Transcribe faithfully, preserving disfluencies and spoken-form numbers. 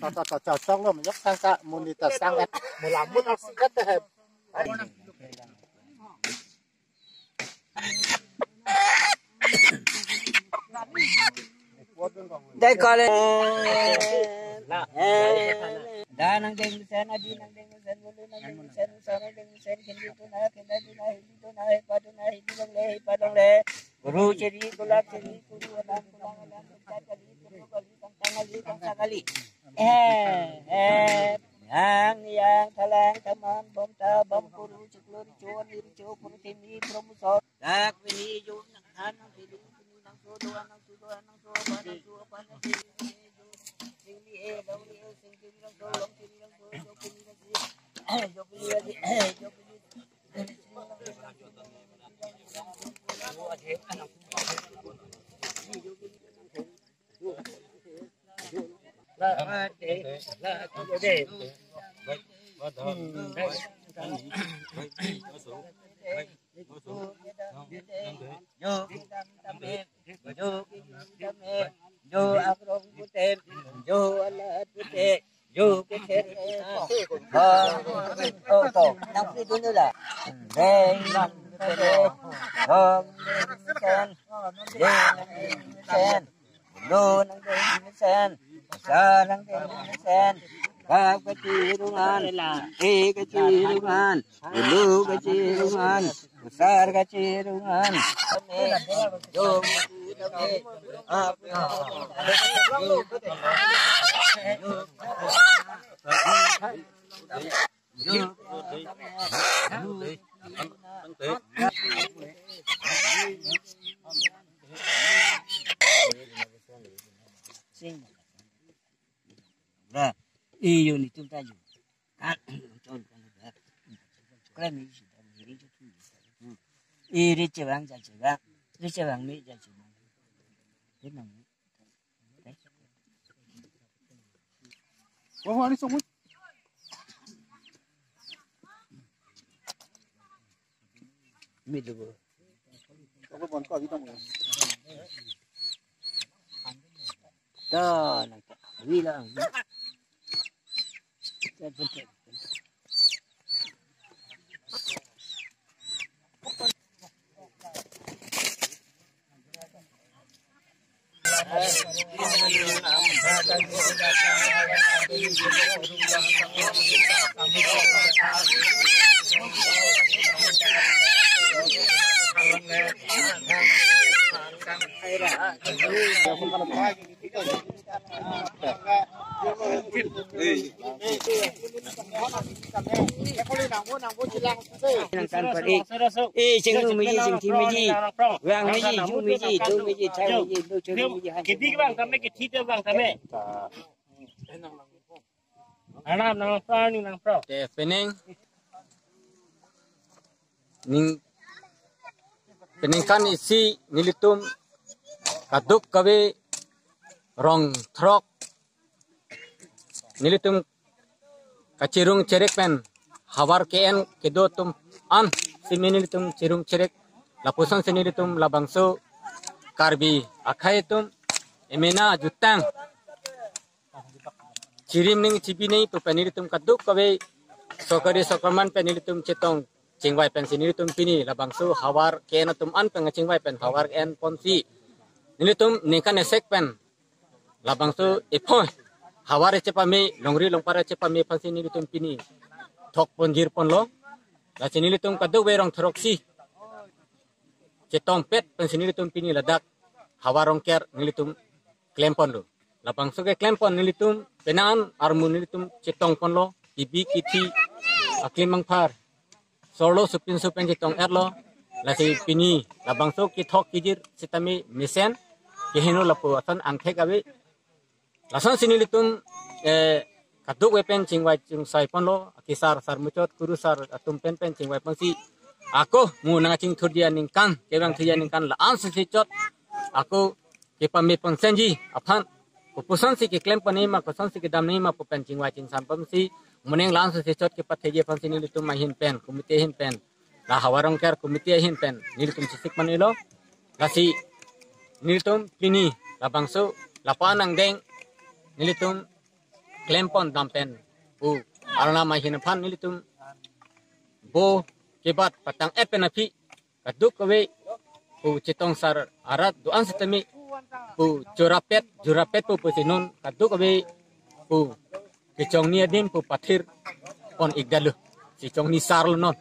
Ta ta ta ta chok lo, yok sang ta muni ta sang et, mula mula si et he. Dai kale. Da nangdeng mesen, adi nangdeng mesen, bolu nangdeng mesen, usa nangdeng mesen, kendi tuna, kena tuna, hindi tuna, hepa tuna, hindi longle, hepa longle. Guru chiri, kulak chiri, guru alam, kulang alam, kali, kali, kali, kali, kali. Eh, eh, yang, yang, thalang, thaman, bom, ta, bom, kuru, chuklo, richo, ani, richo, purthimi, promusor. Dak, pini, yo, nang, han, nang, pili, pini, nang, so, doan, nang, su, doan, nang, so, apa, nang, su, apa, nang, pili, pini, yo, sing, li, eh, long, li, eh, sing, pini, nang, so, long, pini, nang, so, yo, pini, nang, si, yo, pini, nang, si, yo, pini, jo akrong putem, jo alat putem, jo keser, oh, oh, oh, nang pi dulu lah. Deng, deng, deng, deng, deng, deng, lo nangdeng mesen, sa nangdeng mesen, bak kachirungan, e kachirungan, lo kachirungan, sar kachirungan. Sing. Lah, iyo ni tum tayo. Kan, chon kan dah. Kalian ni si, kalian ni si. Iri cewang ja cewang, iri cewang mi ja cewang. Tenang. Wah, wah, ini semut. Mi dulu. Aku bantu lagi kamu. Dah, nanti. Bilang. Nang kan par ik. Eh, chengnu meji, chengthi meji. Vang meji, ju meji, do meji, thang meji, do chengnu meji, han. Kedi vang tame, kedi te vang tame. Arnam nang pro, ni nang pro. Te pening. Ning, peningkan isi nelitum kaduk kave rong throk nelitum kachirung cherek pen havar ke-en kedo atum an simi nelitum chirung chirek, lapuson si nelitum labangso Karbi akhei atum emena jutang chirim ning chibi ning pu pen nelitum kadokave sorkari sorkarman pen nelitum chetong chingvai pensi nelitum pini labangso havar ke-en atum an pen chingvai pen havar en ponsi nelitum ningkan esek pen labangso ephoi havar chepame, longri longpar chepame aphansi nelitum pini thok pon jir ponlo. Lasi nelitum kadokave rong throksi chetongpet pensi nelitum pini ladak havar Rongker nelitum klem ponlo. Labangso keklem pon nelitum penan armu nelitum chetong ponlo, kibi kithi aklim angphar sorlo supin supen chetong erlo. Lasi pini labangso kethok kejir sitame mesen kehingno lapu ason angthek ave. Lasonsi nelitum, eh, kadokave pen chingvai chingsai ponlo, akesar sar muchot, kurusar atum pen pen chingvai ponsi ako mo nangchingthurji aningkan, kevang thuji aningkan la-an sisi chot ako kepame pon senji aphan, kopusonsi keklem pon nangji ma, kosonsi kedam nangji ma pu pen chingvai chingsam ponsi moning la-an sisi chot kepatheji aphansi nelitum ahin pen, committee ahin pen, la havar Rongker committee ahin pen nelitum chesik pon-elo. Lasi nelitum pini labangso lapu-an angdeng nelitum klem pon dam pen pu arnam ahin aphan nelitum bo kebat patang-et pen aphi kadokave pu chetong sar arat do-an sitame pu chorapet, chorapet pu pusi non kadokave pu kechongni adim pu pathir pon-ikdetlo, si chongni sarlo non.